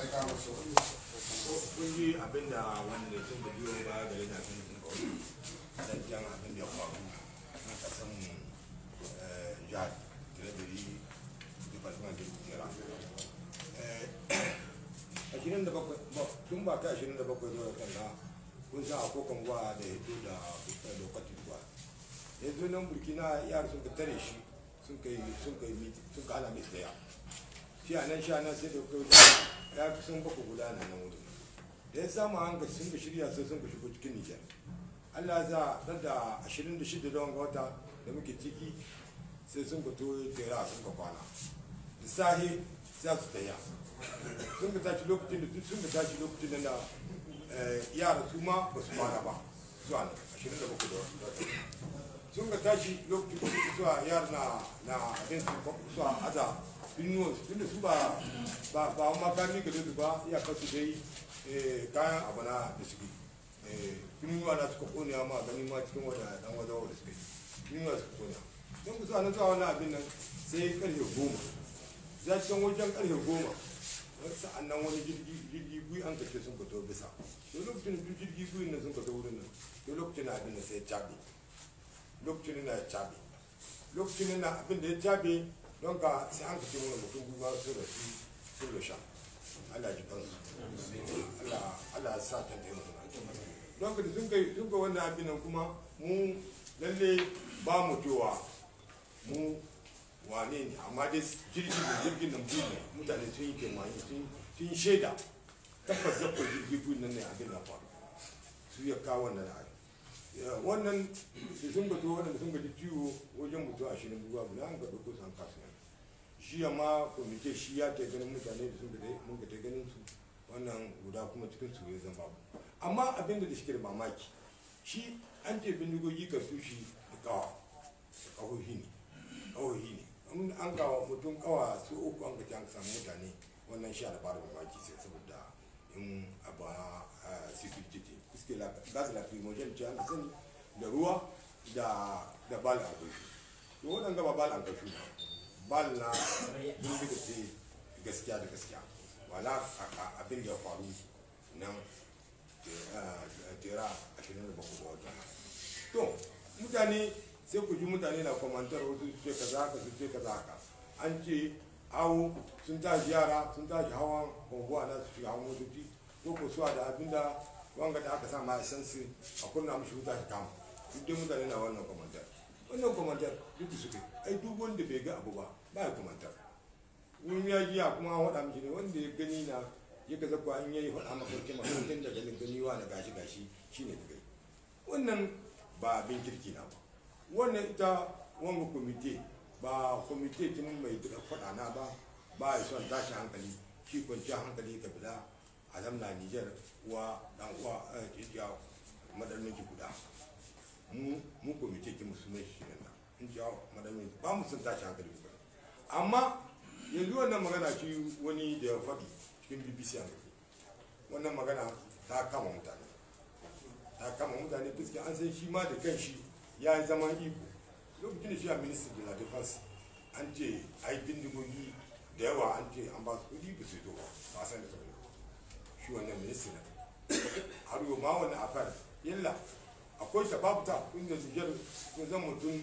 Kun ji abin da wanda sun da biyo baya gare na abin da sun kawo zancen abin da ya faru na kasan jihar Tilaberi, department da Tera. 27, tun ba kai 27 zuwa kan na kun san akwai convoi da hito da lokacin d'Ivoire. Ya zo nan Burkina, yara sun ka tare shi, sun kai sun ka hana mai tsaya. Shi a nan, shi a nan, sai da kai ya fi sun baku guda na nan wurin da ya samu hankali, sun ka shirya, sai sun ka shigo cikin Nijar. Allah ya sa da 26 da wanga wata da muke ciki, sai sun ka to Tera, sun ka kwana. Da sahe za su taya, sun ka tashi lokacin da sun ka tashi, lokacin da yara su ma ba su kwana ba zuwa nan 27 da wata sun ka tashi, lokacin da suka zuwa, yara na abin su zuwa aza inuwan su, tunda su ba makami gare su ba, iyakar su dai kayan abu na da suke inuwa na suka kone ma gani ma cikin wada dan wada wada suke inuwa suka kone. Don ku zuwa nan zuwa wani abin nan sai karfe 10 za can wajen karfe 10, sa'an nan wani jirgi gui an kace sun fito bisa. To lokacin da jirgi gui nan sun fito wurin nan, to lokacin na abin da sai ya cabe, lokacin na ya cabe, lokacin na abin da ya cabe. Don ka sai an kace mana mutum biyu ma sun rasu, sun rasha. Allah ji kansu, Allah ya sa ta taimaka. Don ka sun kai wannan abin nan kuma mu lalle ba mu cewa mu wane ne, amma dai jirgin da jirgin nan biyu ne mutane sun yi kemayi, sun shaida tabbas zakwai jirgi biyu nan ne abin na faru. Su ya kawo wannan abin wannan da sun gato, waɗanda sun gaji ciwo wajen mutu 20 abu na an ga ɗauko su an kasu nan. Shi amma komite shi ya ta ganin mutane da sun gaje, mun ga ta ganin su wannan guda kuma cikin su ya zama babu. Amma abin da shi ke da mamaki shi, an ce bindigogi ka su shi da kawa da kahohi ne, kahohi ne an kawo mutum kawa su uku, an gaji an samu mutane wannan shi a da bada mamaki, sai saboda in abu a security puisque la gaz lacrymogène ce an sani da ruwa da balle en caoutchouc. To waɗanga ba balle en caoutchouc ba, balle na bindiga ce gaskiya da gaskiya. Wala abin da ya faru nan Tera 27 ga wata. To mutane sai ku ji mutane na commentaire, wasu su ce kaza haka, su ce kaza haka. An ce awo sun tashi, yara sun tashi hawan convoi na su shiga hawan motoci ko ko suwa da abinda wanga da aka sa ma essence a kunna mishi wuta shi kama. Duk dai mutane na wannan commentaire, wannan commentaire duk da suke. Ai duk wanda bai ga abu ba ba ya commentaire. Wani ya jiya kuma an faɗa mishi ne, wanda ya gani na ya ga zakwa in yayi faɗa maka ce maka tun da ganin gani wa na gashi gashi shine ka gani. Wannan ba abin kirki na ba. Wannan ita wanga komite ba komite tun mai duka faɗa na ba, ba ya son tashi hankali, shi kwanciyar hankali ka bila a zamna Nijar uwa dan uwa cikiya madarmin guda. Mu komite ki musulmai shi ne in ji madarmin ba mu son tashi hankali guda. Amma yanzu wannan magana shi wani da ya faɗi cikin BBC a wannan magana ta kama mutane, ta kama mutane puisque an san shi ma da kanshi ya yi zaman iko lokacin da shi a ministre de la Défense. An ce ai bindigogi da yawa an ce an ba su kudi ba su zo ba, ba san da su shi wannan ministre na har yau ma wannan affaire yalla akwai ta babu ta inda Niger ko zan mutum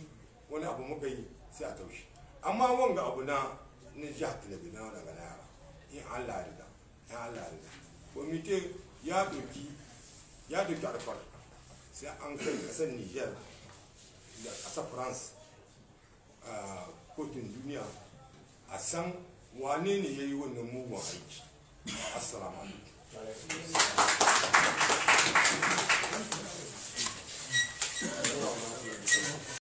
wani abu muka yi sai a taushe. Amma wanga abu na jihar Tilaberi na wannan gana yara, in Allah ya yarda, in Allah ya yarda, komite ya doki alfar sai an kai kasar Niger da kasar France a kotun duniya a san wane ne ya yi wannan mugun aiki. Assalamu alaikum.